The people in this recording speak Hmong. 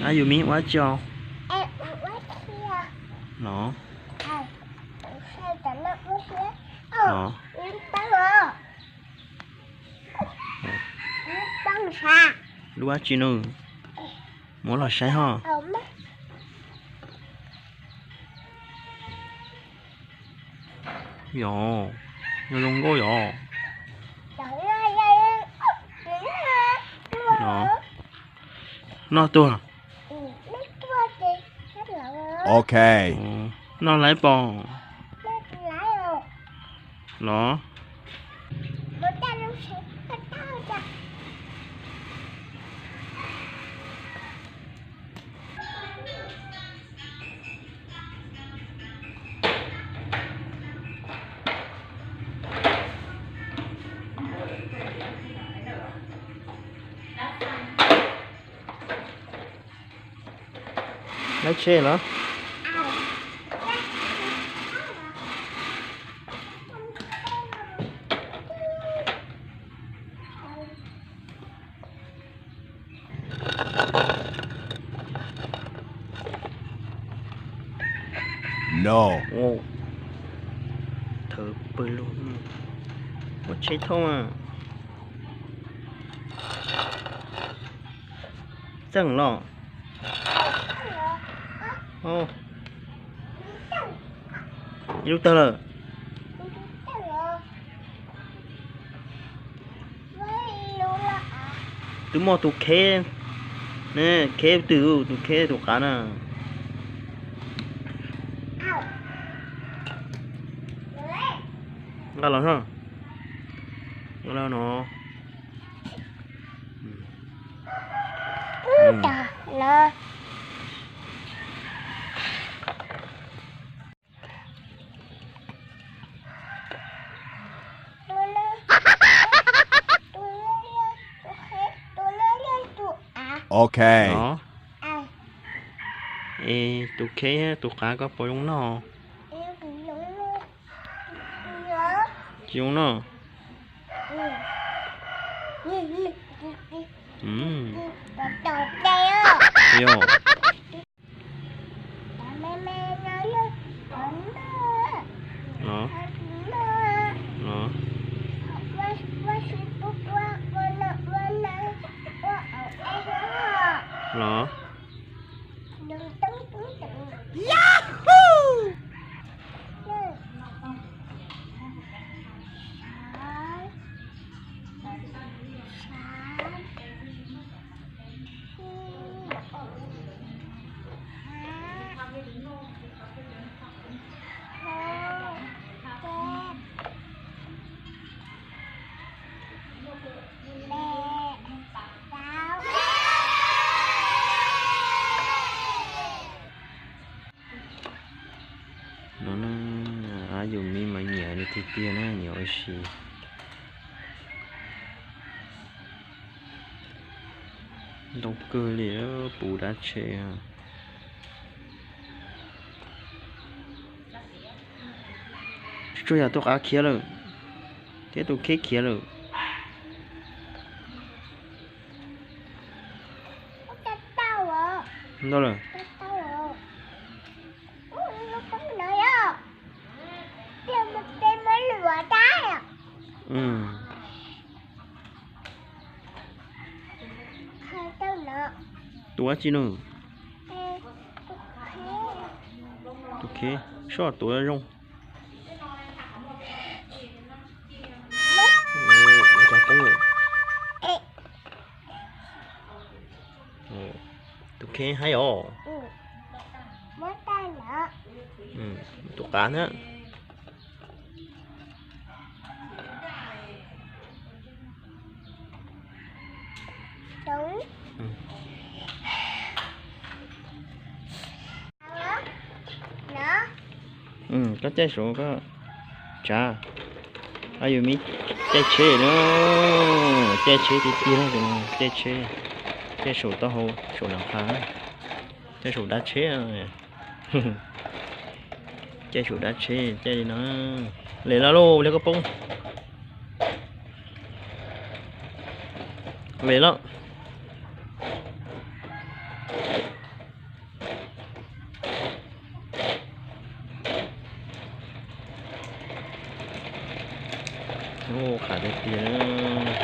Ab, yus me ua tsi os? Los. Los. Lub dab tsi no? Muab los saib ho. Yog, yog zoo nkauj yog. Noj tuaj. Ok. Noj laib pom. Los. Laib tsheb los? No. Thawv pawg lug. Ua tsheb thauj. Txeej los? Ib lub tawg lawm. Twb muaj tus kheb, kheb twg, tus kheb tus qav na. Nqa los no. Nqa los no. Ok. Es tus kheb tus qav koj puas zoo noj? Tsis zoo noj. Yog. Los. Los. Los. No na, yus me mas nyiam nws tiag tiag na, nyiam ua si. Ntau kawg li, puv dab tsheb. Tsuas yog tus qav khiav lawm, thiab tus kheb khiav lawm. Ntau lawm. Tus dab tsi no? Tus kheb, soj tuav zoo. Tus kheb haib os. Tus qav na. Koj caij saum koj tsav. Yus me caij tsheb na, caij tsheb tiag tiag na, caij tsheb, caij saum taub hau saum las qha, caij saum dab tsheb. Caij saum dab tsheb caij li no. Lem los lauj, ua li koj poob. Lem los. Ub, qab tiag tiag.